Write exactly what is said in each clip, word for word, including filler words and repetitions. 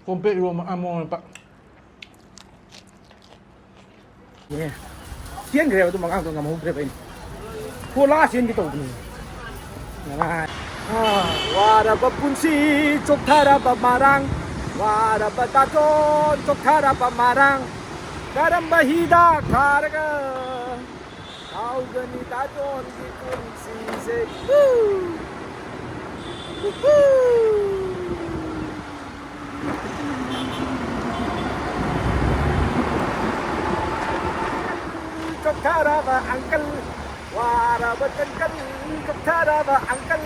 ꯀꯣꯝꯄ꯭ꯔꯦꯛ ꯏꯔꯣꯝꯕ ꯑꯃ ꯃꯣꯔꯣꯛ ꯃꯦꯠꯄ꯫ ꯑꯦ, ꯆꯦꯟꯈ꯭ꯔꯦꯕ ꯑꯗꯨꯝ ꯑꯉꯥꯡꯗꯣ, ꯉꯝꯍꯧꯗ꯭ꯔꯦꯕ ꯑꯩꯅ꯫ ꯀꯣꯂꯥ ꯆꯦꯟꯒꯦ ꯇꯧꯕꯅꯤ꯫ ꯉꯔꯥꯡ꯫ ꯑꯥ, ꯋꯥꯔꯕ ꯄꯨꯟꯁꯤ ꯆꯣꯛꯊꯔꯕ ꯃꯔꯥꯡ, ꯋꯥꯔꯕ ꯇꯥꯇꯣꯟ ꯆꯣꯛꯊꯔꯕ ꯃꯔꯥꯡ, ꯀꯔꯝꯕ ꯍꯤꯗꯥꯛ ꯊꯥꯔꯒ ꯍꯥꯎꯒꯅꯤ ꯇꯥꯇꯣꯟꯒꯤ ꯄꯨꯟꯁꯤꯁꯦ꯫ ꯍꯨ! ꯍꯨ! ꯆꯣꯛꯊꯔꯕ ꯑꯪꯀꯜ, ꯋꯥꯔꯕ ꯇꯪꯀꯜ, ꯆꯣꯛꯊꯔꯕ ꯑꯪꯀꯜ,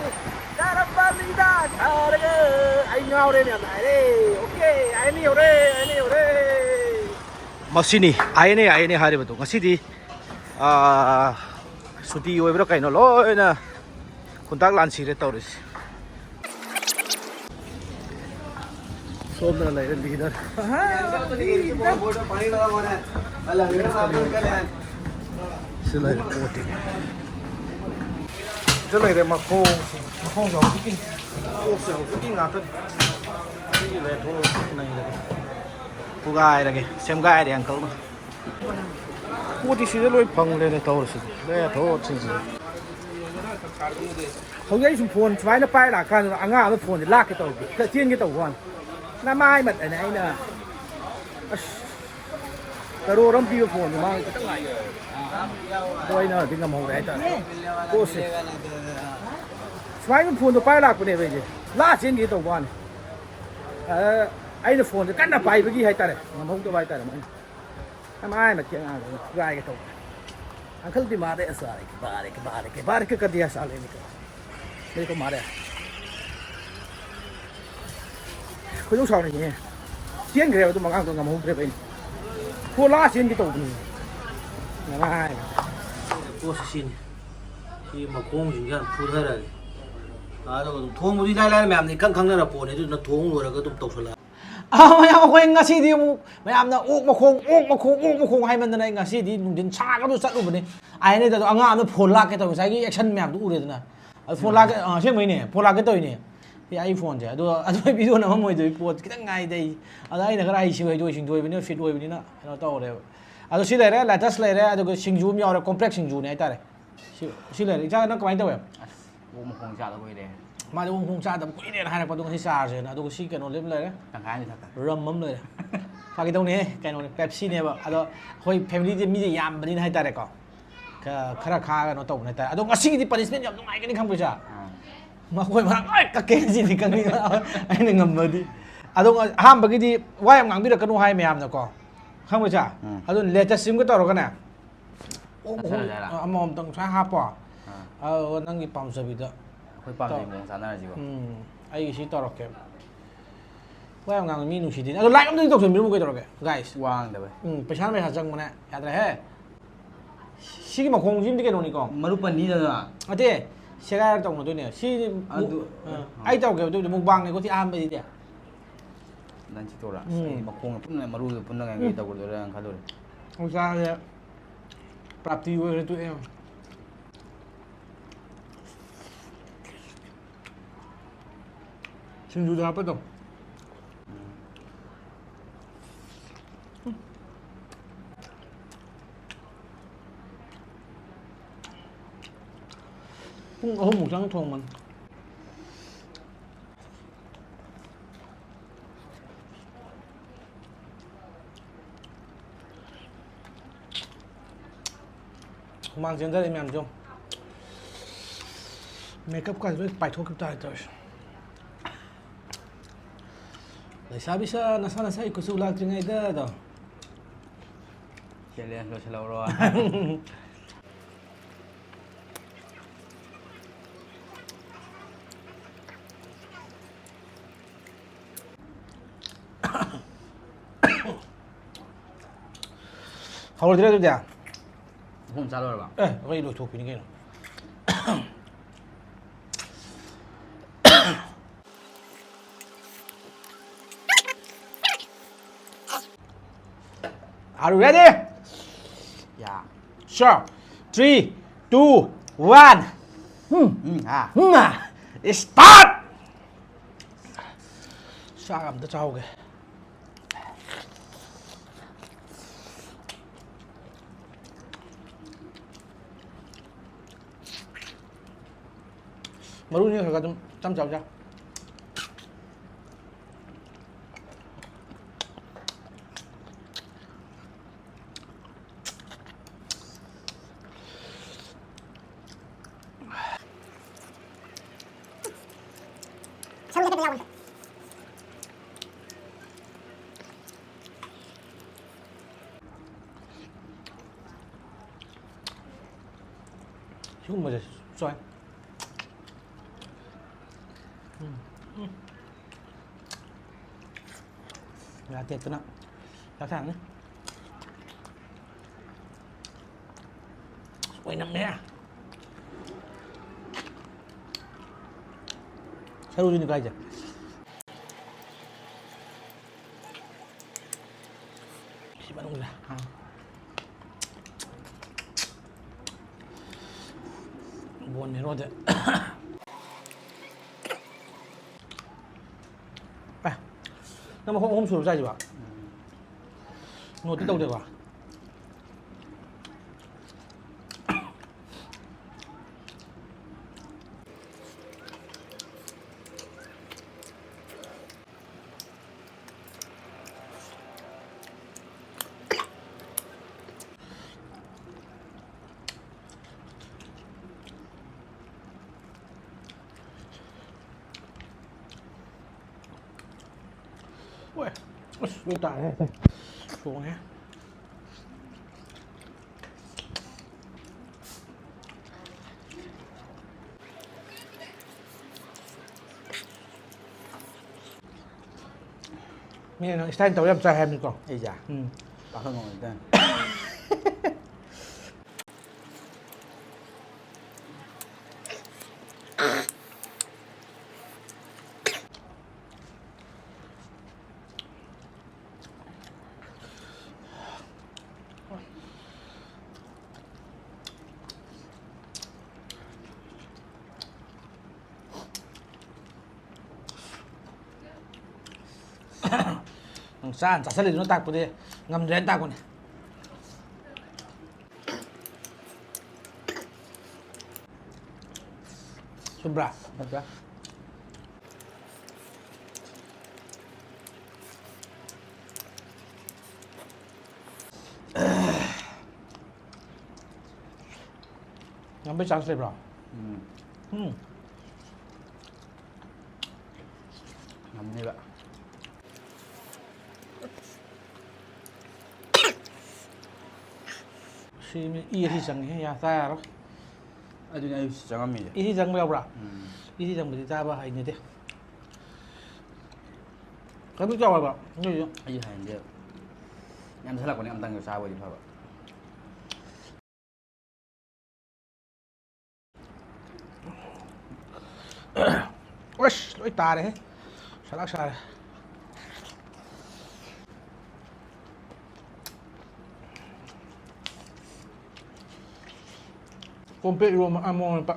ꯀꯔꯝꯕ ꯂꯤꯗꯥ ꯊꯥꯔꯒ ꯑꯩ ꯉꯥꯎꯔꯦ ꯃꯌꯥꯝ ꯍꯥꯏꯔꯦ꯫ ꯑꯣꯀꯦ, ꯑꯥꯏ ꯑꯦꯟ ꯑꯦ ꯌꯧꯔꯦ, ꯑꯥꯏ ꯑꯦꯟ ꯑꯦ ꯌꯧꯔꯦ꯫ ꯃꯁꯤꯅꯤ ꯑꯥꯏ N A, I N A ꯍꯥꯏꯔꯤꯕꯗꯨ꯫ ꯉꯁꯤꯗꯤ, ꯑꯥ, ꯁꯨꯇꯤ ꯑꯣꯏꯕ꯭ꯔꯥ ꯀꯩꯅꯣ ꯂꯣꯏꯅ ꯈꯨꯟꯇꯥꯛ ꯂꯥꯟꯁꯤꯔꯦ ꯇꯧꯔꯤꯁꯦ꯫ ꯁꯣꯝꯗ ꯂꯩꯔꯦ ꯂꯤꯗꯔ꯫ ꯁꯤ ꯂꯩꯔꯦ ꯄꯣꯠꯇꯤ꯫ ꯁꯤꯗ ꯂꯩꯔꯦ ꯃꯈꯣꯡꯁꯦ꯫ ꯃꯈꯣꯡꯁꯦ ꯍꯧꯖꯤꯛꯀꯤ, ꯀꯣꯛꯁꯦ ꯍꯧꯖꯤꯛꯀꯤ ꯉꯥꯛꯇꯅꯤ꯫ ꯁꯤꯒꯤ ꯂꯩꯔꯦ ꯊꯣꯛꯑꯒ ꯅꯩꯔꯒꯦ꯫ ꯊꯨꯒꯥꯏꯔꯒꯦ, ꯁꯦꯝꯒꯥꯏꯔꯦ ꯑꯪꯀꯜꯅ꯫ ꯄꯣꯠꯇꯤ ꯁꯤꯗ ꯂꯣꯏ ꯐꯪꯂꯦꯅꯦ ꯇꯧꯔꯤꯁꯤꯗꯤ꯫ ꯂꯣꯏ ꯊꯣꯛꯑꯣ ꯁꯤꯁꯤꯗ꯫ ꯍꯧꯖꯤꯛ ꯑꯩ ꯁꯨꯝ ꯐꯣꯟ ꯁꯨꯃꯥꯏꯅ ꯄꯥꯏꯔ ꯂꯥꯛꯀꯥꯟꯗ ꯑꯉꯥꯡ ꯑꯃ ꯐꯣꯟꯁꯦ ꯂꯥꯛꯀꯦ ꯇꯧꯕ, ꯆꯦꯟꯒꯦ ꯇꯧꯕ ꯋꯥꯅꯤ꯫ ꯅꯃꯥꯏ ꯃꯠ ꯑꯅ ꯑꯩꯅ, ꯑꯁ, ꯀꯔꯣꯔ ꯑꯃ ꯄꯤꯕ ꯐꯣꯟꯗꯣ ꯃꯥꯡꯉꯦ ꯈꯤꯇꯪ ꯉꯥꯏ꯫ ꯑꯗꯣ ꯑꯩꯅꯗꯤ ꯉꯝꯍꯧꯔꯦ ꯍꯥꯏꯇꯥꯔꯦ꯫ ꯄꯣꯠꯁꯦ꯫ ꯁꯨꯃꯥꯏꯅ ꯐꯣꯟꯗꯣ ꯄꯥꯏꯔ ꯂꯥꯛꯄꯅꯦꯕ ꯑꯩꯁꯦ꯫ ꯂꯥꯛꯑ ꯆꯦꯟꯒꯦ ꯇꯧꯕ ꯋꯥꯅꯤ꯫ ꯑꯗ ꯑꯩꯅ ꯐꯣꯟꯁꯦ ꯀꯟꯅ ꯄꯥꯏꯕꯒꯤ ꯍꯥꯏꯇꯥꯔꯦ, ꯉꯝꯍꯧꯗꯕ ꯍꯥꯏꯇꯥꯔꯦ ꯃꯥꯏꯅ꯫ ꯃꯥꯏ ꯃꯇꯦꯛ ꯑꯉꯥꯡꯗꯣ ꯐꯨꯒꯥꯏꯒꯦ ꯇꯧꯕ꯫ ꯑꯪꯀꯜꯗꯤ ꯃꯥꯗꯤ ꯑꯁ ꯀꯦꯕꯥꯔꯦ, ꯀꯦꯕꯥꯔꯦ, ꯀꯦꯕꯥꯔꯦ ꯀ ꯀꯗꯤ ꯑꯁ ꯂꯩꯅꯤ ꯀꯣ꯫ ꯂꯩꯀꯣ ꯃꯥꯔꯦ꯫ ꯈꯣꯏꯗꯧ ꯁꯥꯎꯅꯤꯡꯉꯦ꯫ ꯆꯦꯟꯈ꯭ꯔꯦꯕ ꯑꯗꯨꯝ ꯑꯉꯥꯡꯗꯣ ꯉꯝꯍꯧꯗ꯭ꯔꯦꯕ ꯑꯩꯅ꯫ ꯀꯣꯂꯥ ꯆꯦꯟꯒꯦ ꯇꯧꯕꯅꯤ꯫ ꯉꯔꯥꯡ꯫ ꯄꯣꯠꯁꯤ ꯁꯤꯅꯤ꯫ ꯁꯤ ꯃꯈꯣꯡꯁꯤꯡꯁꯦ ꯌꯥꯝ ꯐꯨꯊꯔꯒꯦ꯫ ꯑꯗꯨꯒ ꯑꯗꯨꯝ ꯊꯣꯡꯕꯗꯤ ꯏꯂꯥꯏ ꯂꯥꯏꯅ ꯃꯌꯥꯝꯅ ꯏꯈꯪ ꯈꯪꯅꯔ ꯄꯣꯠꯅꯤ, ꯑꯗꯨꯗꯨꯅ ꯊꯣꯡ ꯂꯣꯏꯔꯒ ꯑꯗꯨꯝ ꯇꯧꯁꯜꯂꯛꯑꯒꯦ꯫ ꯑꯥ, ꯃꯌꯥꯝ, ꯑꯩꯈꯣꯏ ꯉꯁꯤꯗꯤ ꯑꯃꯨꯛ ꯃꯌꯥꯝꯅ "ꯑꯣꯛ ꯃꯈꯣꯡ, ꯑꯣꯛ ꯃꯈꯣꯡ, ꯑꯣꯛ ꯃꯈꯣꯡ" ꯍꯥꯏꯃꯟꯗꯅ ꯑꯩ ꯉꯁꯤꯗꯤ ꯅꯨꯡꯊꯤꯟ ꯁꯥꯒꯗꯨ ꯆꯠꯂꯨꯕꯅꯦ꯫ ꯑꯥꯏ ꯑꯦꯟ ꯑꯦꯗ ꯑꯗꯣ ꯑꯉꯥꯡ ꯑꯃꯅ ꯐꯣꯟ ꯂꯥꯛꯀꯦ ꯇꯧꯋꯤ꯫ ꯉꯁꯥꯏꯒꯤ action ꯃꯌꯥꯝꯗꯨ ꯎꯔꯦꯗꯅ꯫ ꯑꯗꯨ ꯐꯣꯟ ꯂꯥꯛꯀꯦ, ꯑꯥ, ꯑꯁꯦꯡꯕꯩꯅꯦ, ꯐꯣꯟ ꯂꯥꯛꯀꯦ ꯇꯧꯔꯤꯅꯦ꯫ ꯑꯦ, ꯑꯩ ꯐꯣꯟꯁꯦ꯫ ꯑꯗꯣ, ꯑꯗꯣ ꯚꯤꯗꯤꯑꯣ ꯅꯝꯃꯝꯃꯣꯏꯗꯣꯏ ꯄꯣꯠ ꯈꯤꯇꯪ ꯉꯥꯏꯗ ꯑꯩ꯫ ꯑꯗꯣ ꯑꯩꯅ ꯈꯔ ꯍꯩꯁꯤꯡ ꯍꯩꯊꯣꯏ ꯁꯤꯡꯊꯣꯏꯕꯅꯤꯅ, fit ꯑꯣꯏꯕꯅꯤꯅ ꯀꯩꯅꯣ ꯇꯧꯔꯦꯕ꯫ ꯑꯗꯣ ꯁꯤ ꯂꯩꯔꯦ, lettuce ꯂꯩꯔꯦ, ꯑꯗꯨꯒ ꯁꯤꯡꯖꯨ ꯑꯃ ꯌꯥꯎꯔꯦ, ꯀꯣꯝꯄ꯭ꯔꯦꯛ ꯁꯤꯡꯖꯨꯅꯦ ꯍꯥꯏꯇꯥꯔꯦ꯫ ꯁꯤ, ꯁꯤ ꯂꯩꯔꯦ꯫ ꯏꯆꯥ, ꯅꯪ ꯀꯃꯥꯏꯅ ꯇꯧꯋꯦ? ꯑꯁ, ꯑꯣꯛ ꯃꯈꯣꯡ ꯆꯥꯗ ꯀꯨꯏꯔꯦ꯫ ꯃꯥꯗꯤ ꯑꯣꯛ ꯃꯈꯣꯡ ꯆꯥꯗꯕ ꯀꯨꯏꯔꯦꯅ ꯍꯥꯏꯔꯛꯄ, ꯑꯗꯣ ꯉꯁꯤ ꯆꯥꯔꯁꯦꯅ꯫ ꯑꯗꯨꯒ ꯁꯤ ꯀꯩꯅꯣ ꯂꯦꯝ ꯂꯩꯔꯦ꯫ ꯇꯪꯈꯥꯏ ꯑꯃꯗꯤ ꯊꯛꯈ꯭ꯔꯦ꯫ ꯔꯝ ꯑꯃ ꯂꯩꯔꯦ꯫ ꯐꯥꯒꯤ ꯇꯧꯅꯦꯍꯦ, ꯀꯩꯅꯣꯅꯦ, ꯄꯦꯞꯁꯤꯅꯦꯕ꯫ ꯑꯗꯣ ꯑꯩꯈꯣꯏ ꯐꯦꯃꯤꯂꯤꯗꯤ ꯃꯤꯗꯤ ꯌꯥꯝꯕꯅꯤꯅ ꯍꯥꯏꯇꯥꯔꯦꯀꯣ꯫ ꯈ-, ꯈꯔ ꯈꯥ ꯀꯩꯅꯣ ꯇꯧꯕꯅꯦ ꯍꯥꯏꯇꯥꯔꯦ꯫ ꯑꯗꯣ ꯉꯁꯤꯒꯤꯗꯤ punishment ꯌꯥꯝ ꯅꯨꯡꯉꯥꯏꯒꯅꯤ ꯈꯪꯕ꯭ꯔꯥ ꯏꯆꯥ? ꯑꯥ꯫ ꯃꯈꯣꯏ ꯃꯔꯛ ꯂꯣꯏ ꯀꯛꯀꯦ ꯉꯁꯤꯗꯤ ꯈꯪꯉꯤ꯫ ꯑꯩꯅ ꯉꯝꯃꯗꯤ꯫ ꯑꯗꯣ ꯉ-, ꯑꯍꯥꯟꯕꯒꯤꯗꯤ ꯋꯥ ꯌꯥꯝ ꯉꯥꯡꯕꯤꯔꯛꯀꯅꯨ ꯍꯥꯏ ꯃꯌꯥꯝꯅꯀꯣ꯫ ꯈꯪꯕ꯭ꯔꯥ ꯏꯆꯥ? ꯎꯝ꯫ ꯑꯗꯨ lettuce ꯁꯤꯝꯒ ꯇꯧꯔꯒꯅꯦ꯫ ꯑꯣꯛ ꯃꯈꯣꯡ ꯆꯠꯁꯜꯂꯁꯦ ꯍꯥꯏꯔꯣ? ꯑꯃꯃꯝꯇꯪ ꯁꯨꯃꯥꯏꯅ ꯍꯥꯞꯄꯣ꯫ ꯑꯥ꯫ ꯑꯗꯨꯒ ꯅꯪꯒꯤ ꯄꯥꯝꯖꯕꯤꯗ ꯑꯩꯈꯣꯏ ꯄꯥꯝꯖꯕꯤ ꯇꯧ꯫ ꯃꯑꯣꯡ ꯆꯥꯟꯅꯔꯁꯤꯀꯣ꯫ ꯎꯝ꯫ ꯑꯩꯒꯤ ꯁꯤ ꯇꯧꯔꯛꯀꯦ꯫ ꯋꯥ ꯌꯥꯝ ꯉꯥꯡꯕ ꯃꯤ ꯅꯨꯡꯁꯤꯗꯦꯅꯦ꯫ ꯑꯗꯣ like ꯑꯝꯇꯗꯤ ꯇꯧꯁꯟꯕꯤꯔꯝꯃꯨ ꯀꯩꯗꯧꯔꯒꯦ, guys? ꯋꯥ ꯉꯥꯡꯗꯕꯩ꯫ ꯎꯝ, ꯄꯩꯁꯥ ꯃꯌꯥꯝ ꯆꯪꯕꯅꯦ꯫ ꯌꯥꯗ꯭ꯔꯦꯍꯦ꯫ ꯁꯤꯒꯤ ꯃꯈꯣꯡꯁꯤꯃꯗꯤ ꯀꯩꯅꯣꯅꯤꯀꯣ? ꯃꯔꯨ ꯄꯟꯅꯤꯗꯅ꯫ ꯅꯠꯇꯦ, ꯁꯦꯒꯥꯏꯔ ꯇꯧꯅꯗꯣꯏꯅꯦ꯫ ꯁꯤꯗꯤ ꯃꯨꯛ-, ꯑꯗꯨ, ꯑ, ꯑ꯫ ꯑꯩ ꯇꯧꯔꯛꯀꯦꯕ, ꯑꯗꯨꯕꯨꯗꯤ mukbangꯅꯤꯀꯣ ꯁꯤ ꯑꯍꯥꯟꯕꯁꯤꯗꯤ꯫ ꯅꯪ ꯁꯤ ꯇꯧꯔꯥ? ꯑꯁ, ꯎꯝ꯫ ꯑꯩꯗꯤ ꯃꯈꯣꯡꯒ ꯄꯨꯟꯅ ꯃꯔꯨꯗꯨ ꯄꯨꯟꯅ ꯉꯥꯏꯒꯦ ꯎꯝ꯫ ꯇꯧꯒꯗꯣꯏꯔꯥꯅ ꯈꯜꯂꯨꯔꯦ꯫ ꯑꯣꯖꯥꯁꯦ ꯄ꯭ꯔꯥꯞꯇꯤ ꯑꯣꯏꯔ ꯇꯣꯛꯑꯦ꯫ ꯁꯤꯡꯖꯨꯗ ꯍꯥꯞꯄꯗꯣ꯫ ꯄꯨꯡ ꯑꯍꯨꯝꯃꯨꯛ ꯆꯪ ꯊꯣꯡꯕꯅꯤ꯫ ꯍꯨꯃꯥꯡ ꯆꯦꯟꯊꯔꯛꯏ ꯃꯌꯥꯝꯁꯦ ꯌꯦꯡꯉꯨ꯫ Makeupꯀꯥꯁꯦ ꯂꯣꯏ ꯄꯥꯏꯊꯣꯛꯈꯤꯕ ꯇꯥꯔꯦ ꯇꯧꯔꯤꯁꯦ꯫ ꯂꯩꯁꯥꯕꯤ ꯁꯥ ꯅꯁꯥ ꯅꯁꯥꯒꯤ ꯀꯨꯆꯨ ꯂꯥꯛꯇ꯭ꯔꯤꯉꯩꯗ ꯑꯗꯣ꯫ Challenge ꯂꯣꯏꯁꯤꯜꯍꯧꯔꯣ꯫ ꯍꯧꯔꯁꯤꯔ ꯑꯗꯨꯗꯤ? ꯑꯍꯨꯝ ꯆꯥ ꯂꯣꯏꯔꯕ? ꯑꯦ, ꯑꯩꯈꯣꯏ ꯂꯣꯏꯊꯣꯛꯄꯤꯅꯤ ꯀꯩꯅꯣ꯫ Are you ready? Yeah. Sure. Three, two, one. Um, um, ah. Um, ah. Start! ꯆꯥꯛ ꯑꯝꯇ ꯆꯥꯍꯧꯒꯦ꯫ ꯃꯔꯨꯅꯤ ꯈꯔ ꯈꯔ ꯑꯗꯨꯝ ꯇꯝ ꯆꯥꯕ ꯌꯥꯏ꯫ ꯁꯔꯨꯁꯦ ꯀꯩꯅꯣ ꯌꯥꯎꯕꯅꯦ꯫ ꯁꯤꯒꯨꯝꯕꯁꯦ ꯆꯥꯏ꯫ ꯎꯝ, ꯎꯝ꯫ ꯌꯥ ꯇꯦꯛꯇꯅ ꯆꯥꯛ ꯆꯥꯔꯅꯤ꯫ ꯑꯣꯏꯅꯝꯃꯦ꯫ ꯁꯔꯨꯁꯤꯅꯤ ꯀꯥꯏꯁꯦ꯫ ꯁꯤ ꯃꯅꯨꯡꯁꯤꯗ꯫ ꯑꯥ꯫ Bone marrowꯗ꯫ ꯑꯦ, ꯅꯪ ꯃꯈꯣꯡ ꯑꯍꯨꯝ ꯁꯨꯔꯕ ꯆꯥꯏꯁꯤꯕꯣ? Noteꯇꯤ ꯇꯧꯗꯦꯀꯣ? ꯍꯣꯏ꯫ ꯑꯁ, ꯂꯣꯏ ꯇꯥꯔꯦ꯫ ꯊꯣꯡꯉꯦ꯫ ꯃꯤꯅ ꯅꯪ style ꯇꯧꯔ ꯌꯥꯝ ꯆꯥꯏ ꯍꯥꯏꯕꯅꯤꯀꯣ꯫ ꯑꯩꯁꯦ? ꯎꯝ꯫ ꯄꯥꯈꯪ ꯑꯣꯏꯔꯤꯀꯥꯟ꯫ ꯆꯥꯅ ꯆꯥꯁꯤꯜꯂꯤꯗꯨꯅ ꯇꯥꯛꯄꯗꯤ ꯉꯝꯗ꯭ꯔꯦꯅ ꯇꯥꯛꯄꯅꯦ꯫ ꯆꯨꯝꯕ꯭ꯔꯥ? ꯅꯠꯇ꯭ꯔꯥ? ꯉꯝꯕꯩ ꯆꯥꯟꯁ ꯂꯩꯕ꯭ꯔꯣ? ꯎꯝ꯫ ꯎꯝ꯫ ꯉꯝꯅꯦꯕ꯫ ꯁꯤ ꯃꯤ ꯏ ꯑꯁꯤ ꯆꯪꯉꯤꯍꯦ, ꯌꯥ ꯆꯥ ꯌꯥꯔꯣꯏ꯫ ꯑꯗꯨꯅꯦ ꯑꯩꯁꯨ ꯆꯪꯉꯝꯃꯤꯁꯦ꯫ ꯏ ꯆꯪꯕ ꯌꯥꯎꯕ꯭ꯔꯥ? ꯎꯝ꯫ ꯏ ꯆꯪꯕꯗꯤ ꯆꯥꯕ ꯍꯩꯅꯗꯦ꯫ ꯀꯩꯅꯣ ꯆꯥꯎ ꯍꯥꯏꯕ, ꯅꯣꯏꯁꯨ꯫ ꯑꯩ ꯍꯩꯅꯗꯦ꯫ ꯌꯥꯝ ꯆꯥꯁꯤꯜꯂꯛꯄꯅꯦ, ꯑꯝꯇꯪꯒ ꯆꯥꯕ ꯑꯣꯏꯗꯤ ꯐꯕ꯫ ꯑꯁ, ꯂꯣꯏ ꯇꯥꯔꯦꯍꯦ꯫ ꯁꯂꯥꯛ ꯁꯥꯔꯦ꯫ ꯀꯣꯝꯄ꯭ꯔꯦꯛ ꯏꯔꯣꯝꯕ, ꯑ, ꯃꯣꯔꯣꯛ ꯃꯦꯠꯄ꯫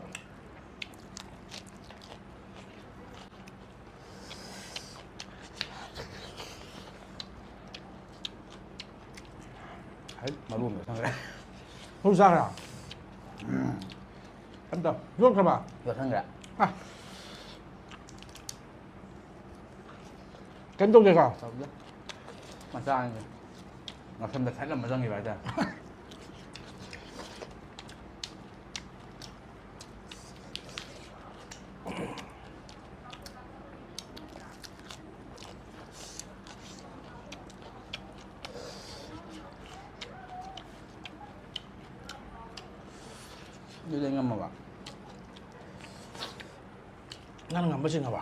ꯍꯩ, ꯃꯔꯨ ꯑꯃ ꯌꯣꯠꯁꯟꯈ꯭ꯔꯦ꯫ ꯃꯔꯨ ꯆꯥꯈ꯭ꯔꯦ? ꯎꯝ꯫ ꯑꯝꯇ ꯌꯣꯠꯈ꯭ꯔꯕ? ꯌꯣꯠꯁꯟꯈ꯭ꯔꯦ꯫ ꯑ꯫ ꯀꯩꯝ ꯇꯧꯗꯦꯀꯣ? ꯇꯧꯗꯦ꯫ ꯃꯆꯥꯅꯤꯗ꯫ ꯉꯛꯁꯝꯗ ꯊꯠ ꯑꯃ ꯆꯪꯈꯤꯕ ꯍꯥꯏꯇꯥꯔꯦ꯫ ꯑꯗꯨꯗꯤ ꯉꯝꯃꯕ? ꯅꯪ ꯉꯝꯕ ꯆꯤꯡꯉꯕ?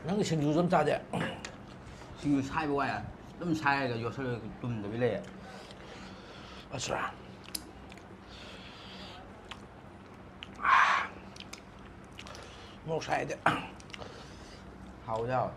ꯅꯪꯒꯤ ꯁꯤꯡꯖꯨꯁꯨ ꯑꯝ ꯆꯥꯗꯦ꯫ ꯁꯤꯡꯖꯨ ꯁꯥꯏꯕ ꯋꯥꯏ꯫ ꯑꯗꯨꯝ ꯁꯥꯏꯔꯒ ꯌꯣꯠꯁꯜꯂꯒ ꯇꯨꯝꯗꯕꯤ ꯂꯩꯌꯦ꯫ ꯑꯠꯆꯥ꯫ ꯃꯣꯔꯣꯛ ꯁꯥꯏꯗꯤ꯫ ꯍꯥꯎꯗꯤ ꯍꯥꯎꯋꯦ꯫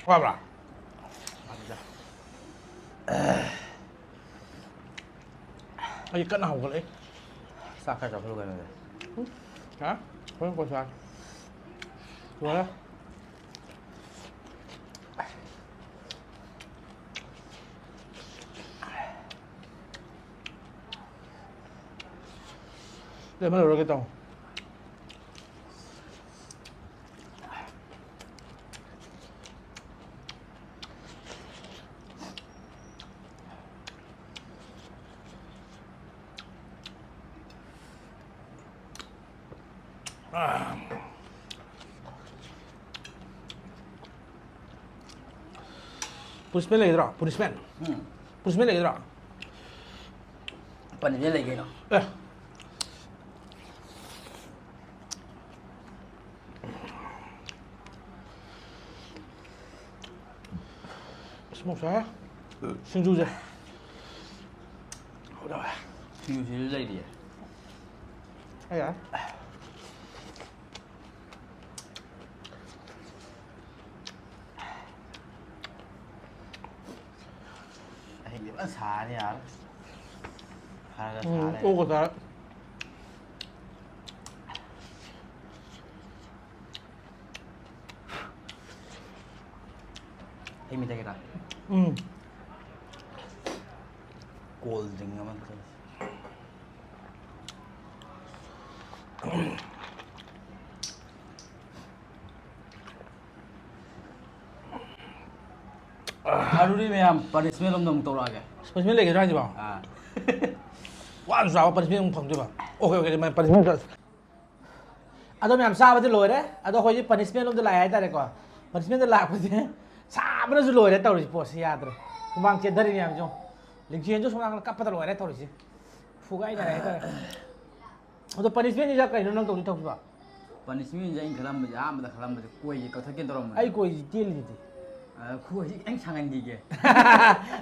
ꯋꯥꯕ꯭ꯔꯥ? ꯑꯩ ꯀꯟꯅ ꯍꯧꯒꯠꯂꯛꯏ꯫ ꯆꯥꯛ ꯈꯔ ꯆꯥꯊꯣꯛꯑ ꯀꯩꯅꯣꯗ꯫ ꯍꯥ? ꯍꯣꯔꯦꯟ ꯀꯣꯟ ꯆꯥꯔꯦ꯫ ꯂꯣꯏꯔꯦ꯫ ꯂꯦꯃꯟ ꯂꯧꯔꯒꯦ ꯇꯧ꯫ ꯄꯨꯁꯃꯦꯟ ꯂꯩꯒꯗ꯭ꯔꯣ? ꯄꯨꯁꯃꯦꯟ? ꯎꯝ꯫ ꯄꯨꯁꯃꯦꯟ ꯂꯩꯒꯗ꯭ꯔꯣ? ꯄꯅꯤꯁꯃꯦꯟ ꯂꯩ ꯀꯩꯅꯣ꯫ ꯑꯦ꯫ ꯏꯁꯃꯣꯛ ꯁꯥꯏ꯫ ꯁꯤꯡꯖꯨꯁꯦ꯫ ꯍꯥꯎꯗꯧꯔꯦ꯫ ꯁꯤꯡꯖꯨꯁꯤꯁꯨ ꯂꯩꯔꯤꯌꯦ꯫ ꯑꯩ ꯌꯥꯔꯦ꯫ ꯑꯍꯤꯡꯗꯤ ꯐꯖꯅ ꯁꯥꯔꯅꯤ ꯌꯥꯔꯣꯏ꯫ ꯈꯔ ꯈꯔ ꯎꯝ, ꯁꯥꯔꯦ꯫ ꯑꯣꯛꯀ ꯆꯥꯔꯦ꯫ ꯍꯩ ꯃꯍꯤ ꯊꯛꯀꯦꯔꯥ? ꯎꯝ꯫ ꯀꯣꯜ ꯗ꯭ꯔꯤꯡ ꯑꯃ ꯊꯛꯆꯜꯂꯁꯤ꯫ ꯑꯗꯨꯗꯤ ꯃꯌꯥꯝ ꯄꯅꯤꯁꯃꯦꯟ ꯑꯃ ꯑꯃꯨꯛ ꯇꯧꯔꯛꯑꯒꯦ꯫ ꯄꯅꯤꯁꯃꯦꯟ ꯂꯩꯒꯗ꯭ꯔꯥ ꯍꯥꯏꯁꯤꯕꯣ? ꯑꯥ꯫ ꯋꯥꯅ ꯆꯥꯕ ꯄꯅꯤꯁꯃꯦꯟ ꯑꯃꯨꯛ ꯐꯪꯗꯣꯏꯕ? ꯑꯣꯀꯦ, ꯑꯣꯀꯦ, ꯑꯗꯨꯃꯥꯏꯅ ꯄꯅꯤꯁꯃꯦꯟ ꯆꯥ-, ꯑꯗꯣ ꯃꯌꯥꯝ ꯆꯥꯕꯗꯤ ꯂꯣꯏꯔꯦ꯫ ꯑꯗꯣ ꯑꯩꯈꯣꯏꯁꯦ ꯄꯅꯤꯁꯃꯦꯟ ꯂꯣꯝꯗ ꯂꯥꯛꯑꯦ ꯍꯥꯏꯇꯥꯔꯦꯀꯣ꯫ ꯄꯅꯤꯁꯃꯦꯟꯗ ꯂꯥꯛꯄꯁꯦ ꯁꯥꯕꯅꯁꯨ ꯂꯣꯏꯔꯦ ꯇꯧꯔꯤꯁꯤ ꯄꯣꯠꯁꯤ ꯌꯥꯗ꯭ꯔꯦ꯫ ꯍꯨꯃꯥꯡ ꯆꯦꯟꯊꯔꯤ ꯃꯌꯥꯝꯁꯦ ꯌꯦꯡꯉꯣ꯫ ꯂꯤꯡꯖꯦꯜꯁꯨ ꯁꯣꯝ ꯅꯥꯀꯟꯗ ꯀꯞꯄꯗ ꯂꯣꯏꯔꯦ ꯇꯧꯔꯤꯁꯦ꯫ ꯐꯨꯒꯥꯏꯅꯔꯦ ꯍꯥꯏꯇꯥꯔꯦ꯫ ꯑꯗꯣ ꯄꯅꯤꯁꯃꯦꯟꯁꯤꯗ ꯀꯩꯅꯣ ꯅꯪ ꯇꯧꯗꯣꯏ ꯊꯕꯛꯁꯤꯕꯣ? ꯄꯅꯤꯁꯃꯦꯟꯁꯦ ꯑꯩꯅ ꯈꯜꯂꯝꯕꯁꯦ, ꯑꯍꯥꯟꯕꯗ ꯈꯜꯂꯝꯕꯁꯦ ꯀꯣꯏꯁꯦ ꯀꯛꯊꯠꯀꯦ ꯇꯧꯔꯝꯕꯅꯦ꯫ ꯑꯩ ꯀꯣꯏꯁꯤ ꯇꯦꯜꯂꯤꯗꯨꯗꯤ꯫ ꯑ, ꯈꯨꯍꯩꯁꯦ ꯈꯤꯇꯪ ꯁꯥꯡꯍꯟꯈꯤꯒꯦ꯫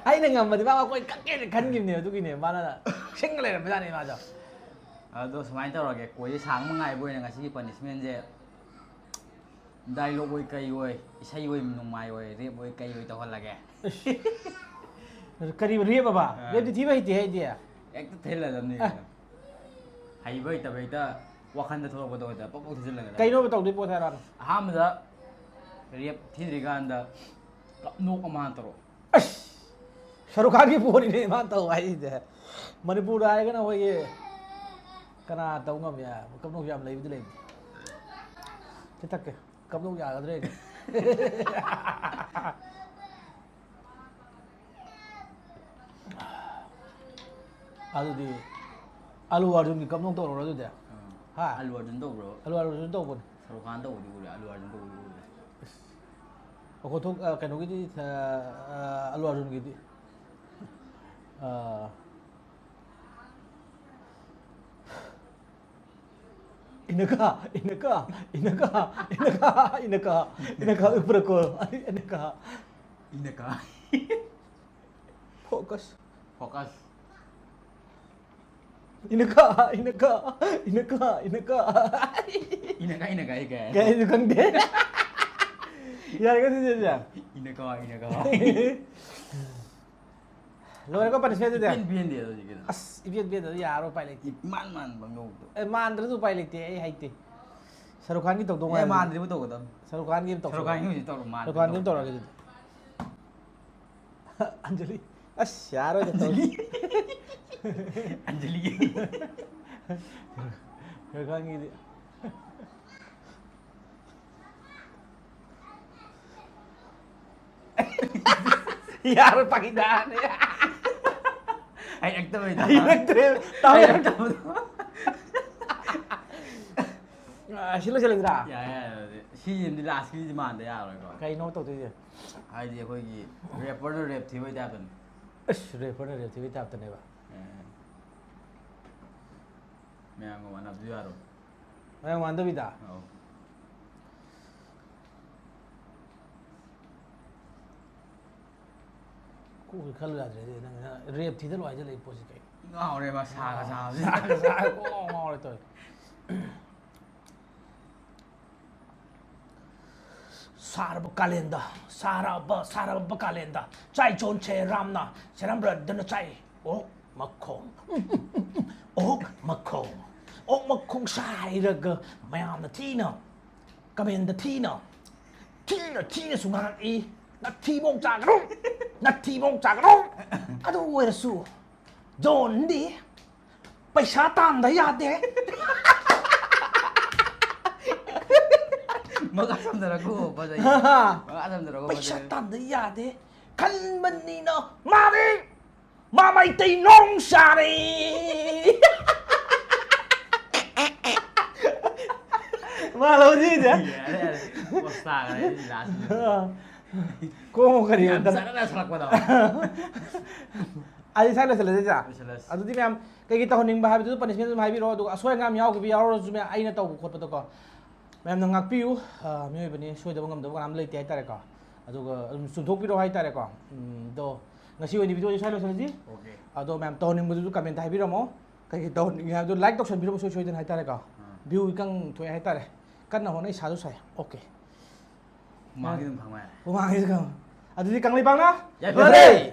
ꯑꯩꯅ ꯉꯝꯃꯗꯤ ꯃꯥ ꯀꯣꯏ ꯀꯛꯀꯦꯅ ꯈꯟꯈꯤꯕꯅꯦ꯫ ꯑꯗꯨꯒꯤꯅꯦ ꯃꯥꯅ ꯁꯤꯡꯒ ꯂꯩꯔꯝꯕꯖꯥꯠꯅꯤ ꯃꯥꯗꯣ꯫ ꯑꯗꯣ ꯁꯨꯃꯥꯏꯅ ꯇꯧꯔꯒꯦ, ꯀꯣꯏꯁꯦ ꯁꯥꯡꯕ ꯉꯥꯏꯕ ꯑꯣꯏꯅ ꯉꯁꯤꯒꯤ ꯄꯅꯤꯁꯃꯦꯟꯁꯦ ꯗꯥꯏꯂꯣꯛ ꯑꯣꯏ ꯀꯩ ꯑꯣꯏ, ꯏꯁꯩ ꯑꯣꯏ ꯅꯣꯡꯃꯥꯏ ꯑꯣꯏ, ꯔꯦꯞ ꯑꯣꯏ ꯀꯩ ꯑꯣꯏ ꯇꯧꯍꯜꯂꯒꯦ꯫ ꯀꯔꯤ ꯔꯦꯞ ꯑꯕ? ꯑꯥ꯫ ꯔꯦꯞꯇꯤ ꯊꯤꯕ ꯍꯩꯇꯦ ꯑꯩꯗꯤ꯫ ꯍꯦꯛꯇ ꯊꯤꯜꯂꯗꯕꯅꯤ ꯑꯦ꯫ ꯀꯩꯅꯣ꯫ ꯍꯩꯕ ꯍꯩꯇꯕ ꯍꯦꯛꯇ ꯋꯥꯈꯟꯗ ꯊꯣꯛꯂꯛꯄꯗꯣ ꯍꯦꯛꯇ ꯄꯪꯄꯪ ꯊꯤꯖꯤꯜꯂꯒ ꯂꯩ꯫ ꯀꯩꯅꯣꯕ ꯇꯧꯗꯣꯏ ꯄꯣꯠ ꯍꯥꯏꯔꯛꯑꯣꯅꯦ꯫ ꯑꯍꯥꯟꯕꯗ ꯔꯦꯞ ꯊꯤꯗ꯭ꯔꯤꯀꯥꯟꯗ ꯀꯞꯅꯣꯛ ꯑꯃ ꯍꯥꯟꯅ ꯇꯧꯔꯛꯑꯣ꯫ ꯑꯁ! ꯁꯔꯨꯛ ꯈꯥꯟꯒꯤ ꯄꯣꯠꯅꯤꯅꯦ ꯃꯥꯅ ꯇꯧ ꯍꯥꯏꯁꯤꯗꯤ꯫ ꯃꯅꯤꯄꯨꯔꯗ ꯍꯥꯏꯔꯒꯅ ꯑꯩꯈꯣꯏꯒꯤ ꯀꯅꯥ ꯇꯧ ꯉꯝꯃꯤ? ꯀꯞꯅꯣꯛ ꯌꯥꯝ ꯂꯩꯕꯗꯤ ꯂꯩꯕꯅꯤ꯫ ꯁꯤ ꯊꯛꯀꯦ꯫ ꯀꯞꯅꯣꯛ ꯌꯥꯒꯗ꯭ꯔꯥ ꯌꯦꯡꯒꯦ꯫ ꯑꯗꯨꯗꯤ ꯑꯂꯨ ꯑꯥꯔꯖꯨꯟꯒꯤ ꯀꯞꯅꯣꯛ ꯇꯧꯔꯨꯔꯣ ꯑꯗꯨꯗꯤ꯫ ꯍꯥ? ꯑꯜꯂꯨ ꯑꯥꯔꯖꯨꯟ ꯇꯧꯕ꯭ꯔꯣ? ꯑꯂꯨ ꯑꯥꯔꯖꯨꯟ ꯇꯧꯕꯅꯤ꯫ ꯁꯔꯨꯛ ꯈꯥꯟ ꯇꯧꯕꯗꯤ ꯎꯔꯦ, ꯑꯜꯂꯨ ꯑꯥꯔꯖꯨꯟ ꯇꯧꯕꯗꯤ ꯎꯔꯦ꯫ ꯑꯩꯈꯣꯏ ꯊꯣꯛ ꯑ, ꯀꯩꯅꯣꯒꯤꯗꯤ ꯑ, ꯑ, ꯑꯂꯨ ꯑꯥꯔꯖꯨꯟꯒꯤꯗꯤ ꯑ, ꯏꯅꯀꯥ ꯏꯅꯀꯥ ꯏꯅꯀꯥ ꯏꯅꯀꯥ ꯏꯅꯀꯥ ꯏꯅꯀꯥ ꯎꯄ꯭ꯔꯀꯣ ꯏꯅꯀꯥ ꯏꯅꯀꯥ꯫ ꯐꯣꯀꯁ꯫ ꯐꯣꯀꯁ꯫ ꯏꯅꯀꯥ ꯏꯅꯀꯥ ꯏꯅꯀꯥ ꯏꯅꯀꯥ꯫ ꯏꯅꯀꯥ ꯏꯅꯀꯥ ꯍꯥꯏ ꯀꯩ ꯍꯥꯏ? ꯀꯩ ꯍꯥꯏꯅꯣ ꯈꯪꯗꯦ꯫ ꯌꯥꯔꯦꯀꯣ ꯑꯗꯨꯗꯤ ꯁꯦ꯫ ꯏꯅꯀꯥ ꯏꯅꯀꯥ꯫ ꯂꯣꯏꯔꯦꯀꯣ ꯄꯅꯤꯁꯃꯦꯟꯗꯨꯗꯤ꯫ ꯏꯄꯦꯟ ꯄꯦꯟꯗꯦ ꯑꯗꯣ ꯍꯧꯖꯤꯛꯀꯤꯗꯣ꯫ ꯑꯁ, ꯏꯄꯦꯟ ꯄꯦꯟꯗ꯭ꯔꯗꯤ ꯌꯥꯔꯣꯏ, ꯎꯄꯥꯏ ꯂꯩꯇꯦ꯫ ꯏꯃꯥꯟ ꯃꯥꯟꯕ ꯅꯣꯛꯇꯣ꯫ ꯑꯦ, ꯃꯥꯟꯗ꯭ꯔꯁꯨ ꯎꯄꯥꯏ ꯂꯩꯇꯦ, ꯑꯩ ꯍꯩꯇꯦ꯫ ꯁꯔꯨꯛ ꯈꯥꯟꯒꯤ ꯇꯧꯗꯧ ꯑꯦ ꯉꯥꯏꯔꯦ꯫ ꯃꯥꯟꯗ꯭ꯔꯤꯕ ꯇꯧꯒꯗꯕꯅꯤ꯫ ꯁꯔꯨꯛ ꯈꯥꯟꯒꯤ ꯑꯃ ꯇꯧꯁꯤ꯫ ꯁꯔꯨꯛ ꯈꯥꯟꯒꯤ ꯍꯧꯖꯤꯛ ꯇꯧꯔꯣ, ꯃꯥꯟꯗ꯭ꯔꯤꯕ ꯁꯔꯨꯛ ꯈꯥꯟꯒꯤ ꯑꯃ ꯇꯧꯒꯗꯕꯅꯤ꯫ ꯇꯧꯔꯒꯦ ꯑꯗꯨꯗꯤ꯫ ꯑꯟꯖꯂꯤ꯫ ꯑꯁ, ꯌꯥꯔꯣꯏꯗ ꯇꯧꯔꯤ꯫ ꯑꯟꯖꯂꯤ꯫ ꯁꯔꯨꯛ ꯈꯥꯟꯒꯤꯗꯤ꯫ ꯌꯥꯔꯣꯏ, ꯐꯥꯒꯤ ꯇꯥꯅꯤ꯫ ꯍꯩꯔꯛꯇꯕꯩꯗ꯫ ꯍꯩꯔꯛꯇ꯭ꯔꯦ꯫ ꯇꯥꯎ ꯌꯥꯔꯣꯏ꯫ ꯍꯩꯔꯛꯇꯕꯗꯣ꯫ ꯑ, ꯁꯤ ꯂꯣꯏꯁꯤꯜꯂꯁꯤꯔꯥ? ꯌꯥꯔꯦ, ꯌꯥꯔꯦ, ꯑꯗꯨꯗꯤ꯫ ꯁꯤꯁꯤꯃꯗꯤ ꯂꯥꯁꯀꯤꯁꯤꯗꯤ ꯃꯥꯟꯗ ꯌꯥꯔꯣꯏꯀꯣ꯫ ꯀꯩꯅꯣ ꯇꯧꯗꯣꯏꯁꯦ? ꯍꯥꯏꯗꯤ ꯑꯩꯈꯣꯏꯒꯤ ꯔꯦꯞꯄꯔꯗꯣ ꯔꯦꯞ ꯊꯤꯕꯩ ꯇꯥꯏꯞꯇꯅꯤ꯫ ꯑꯁ, ꯔꯦꯞꯄꯔꯅ ꯔꯦꯞ ꯊꯤꯕꯩ ꯇꯥꯏꯞꯇꯅꯦꯕ꯫ ꯃꯌꯥꯝꯒ ꯃꯥꯟꯅꯕꯁꯨ ꯌꯥꯔꯣꯏ꯫ ꯃꯌꯥꯝ ꯃꯥꯟꯗꯕꯤꯗ꯫ ꯑꯧ꯫ ꯀꯣꯛꯁꯦ ꯈꯜꯂꯨ ꯌꯥꯗ꯭ꯔꯦ꯫ ꯅꯪ ꯔꯦꯞ ꯊꯤꯗ ꯂꯣꯏ ꯍꯥꯏꯖꯜꯂꯛꯏ ꯄꯣꯠꯁꯤ ꯀꯩꯅꯣ? ꯉꯥꯎꯔꯦꯕ ꯁꯥꯒ ꯁꯥꯕꯁꯤ꯫ ꯁꯥꯒ ꯁꯥꯔꯦ, ꯀꯣꯛ ꯉꯥꯎꯔꯦ ꯇꯧꯔꯤꯁꯦ꯫ ꯁꯥꯔꯕ ꯀꯥꯂꯦꯟꯗ, ꯁꯥꯔꯕ, ꯁꯥꯔꯕ ꯀꯥꯂꯦꯟꯗ ꯆꯥꯏ ꯆꯣꯟꯁꯦ ꯔꯥꯝꯅ ꯁꯦꯔꯝꯕ꯭ꯔꯗꯅ ꯆꯥꯏ ꯑꯣꯛ ꯃꯈꯣꯡ꯫ ꯑꯣꯛ ꯃꯈꯣꯡ꯫ ꯑꯣꯛ ꯃꯈꯣꯡ ꯁꯥꯏꯔꯒ ꯃꯌꯥꯝꯅ ꯊꯤꯅ ꯀꯃꯦꯟꯗ ꯊꯤꯅ, ꯊꯤꯅ ꯊꯤꯅꯁꯨ ꯉꯥꯡꯉꯛꯏ꯫ "ꯅꯊꯤꯕꯣꯡ ꯆꯥꯒꯅꯨ, ꯅꯊꯤꯕꯣꯡ ꯆꯥꯒꯅꯨ"꯫ ꯑꯗꯨ ꯑꯣꯏꯔꯁꯨ ꯖꯣꯟꯗꯤ ꯄꯩꯁꯥ ꯇꯥꯟꯗ ꯌꯥꯗꯦ꯫ ꯃꯈꯥ ꯁꯝꯊꯔꯛꯈꯣ ꯐꯖꯩ꯫ ꯃꯈꯥ ꯁꯝꯊꯔꯛꯈꯣ ꯄꯩꯁꯥ ꯐꯖꯩ꯫ ꯇꯥꯟꯗ ꯌꯥꯗꯦ ꯈꯟꯕꯅꯤꯅ ꯃꯥꯗꯤ ꯃꯥ ꯃꯩꯇꯩ ꯅꯣꯡ ꯆꯥꯔꯦ꯫ ꯃꯥ ꯂꯧꯁꯤꯗ꯫ ꯌꯥꯔꯦ, ꯌꯥꯔꯦ꯫ ꯄꯣꯁ ꯇꯥꯈ꯭ꯔꯦ ꯑꯩꯗꯤ ꯂꯥꯁ꯫ ꯀꯣꯡꯉꯣ ꯀꯔꯤ ꯌꯥꯝ ꯑꯝꯇ ꯆꯥꯟꯅꯅ ꯁꯥꯔꯛꯄꯗꯣ꯫ ꯑꯩ ꯁ꯭ꯋꯥꯏ ꯂꯣꯏꯁꯤꯜꯂꯁꯤꯗ꯫ ꯂꯣꯏꯁꯤꯜꯂꯁꯤ꯫ ꯑꯗꯨꯗꯤ ꯃꯌꯥꯝ ꯀꯩꯀꯩ ꯇꯧꯍꯟꯅꯤꯡꯕ ꯍꯥꯏꯕꯗꯨꯁꯨ ꯄꯅꯤꯁꯃꯦꯟ ꯑꯗꯨꯝ ꯍꯥꯏꯕꯤꯔꯛꯑꯣ, ꯑꯗꯨꯒ ꯑꯁꯣꯏ ꯑꯉꯥꯝ ꯌꯥꯎꯈꯤꯕ ꯌꯥꯎꯔꯁꯨ ꯃꯌꯥꯝ ꯑꯩꯅ ꯇꯧꯕ ꯈꯣꯠꯄꯗꯀꯣ ꯃꯌꯥꯝꯅ ꯉꯥꯛꯄꯤꯌꯨ꯫ ꯑ, ꯃꯤꯑꯣꯏꯕꯅꯤ, ꯁꯣꯏꯗꯕ ꯉꯝꯗꯕ ꯀꯅꯥꯝ ꯂꯩꯇꯦ ꯍꯥꯏꯇꯥꯔꯦꯀꯣ꯫ ꯑꯗꯨꯒ ꯑꯗꯨꯝ ꯆꯨꯝꯊꯣꯛꯄꯤꯔꯛꯑꯣ ꯍꯥꯏꯇꯥꯔꯦꯀꯣ꯫ ꯎꯝ, ꯑꯗꯣ ꯉꯁꯤ ꯑꯣꯏꯅ ꯚꯤꯗꯤꯑꯣꯁꯦ ꯁ꯭ꯋꯥꯏ ꯂꯣꯏꯁꯤꯜꯂꯁꯤ꯫ ꯑꯣꯀꯦ꯫ ꯑꯗꯣ ꯃꯌꯥꯝ ꯇꯧꯍꯟꯅꯤꯡꯕꯗꯨꯁꯨ ꯀꯃꯦꯟꯇ ꯍꯥꯏꯕꯤꯔꯝꯃꯣ꯫ ꯀꯩꯀꯩ ꯇꯧꯍꯟꯅꯤꯡꯉꯦ ꯍꯥꯏꯕꯗꯨ ꯂꯥꯏꯛ ꯇꯧꯁꯟꯕꯤꯔꯝꯃꯣ ꯁꯣꯏ ꯁꯣꯏꯗꯅ ꯍꯥꯏꯇꯥꯔꯦꯀꯣ꯫ ꯑꯥ꯫ ꯚ꯭ꯌꯨ ꯏꯀꯪ ꯊꯣꯛꯑꯦ ꯍꯥꯏꯇꯥꯔꯦ꯫ ꯀꯟꯅ ꯍꯣꯠꯅꯩ, ꯁꯥꯁꯨ ꯁꯥꯏ꯫ ꯑꯣꯀꯦ꯫ ꯍꯨꯃꯥꯡꯗꯤ ꯑꯗꯨꯝ ꯈꯪꯉꯦ꯫ ꯍꯨꯃꯥꯡꯁꯤꯁꯨ ꯈꯪꯉꯨ꯫ ꯑꯗꯨꯗꯤ ꯀꯪꯂꯩꯄꯥꯛꯅ ꯌꯥꯏꯐꯔꯦ!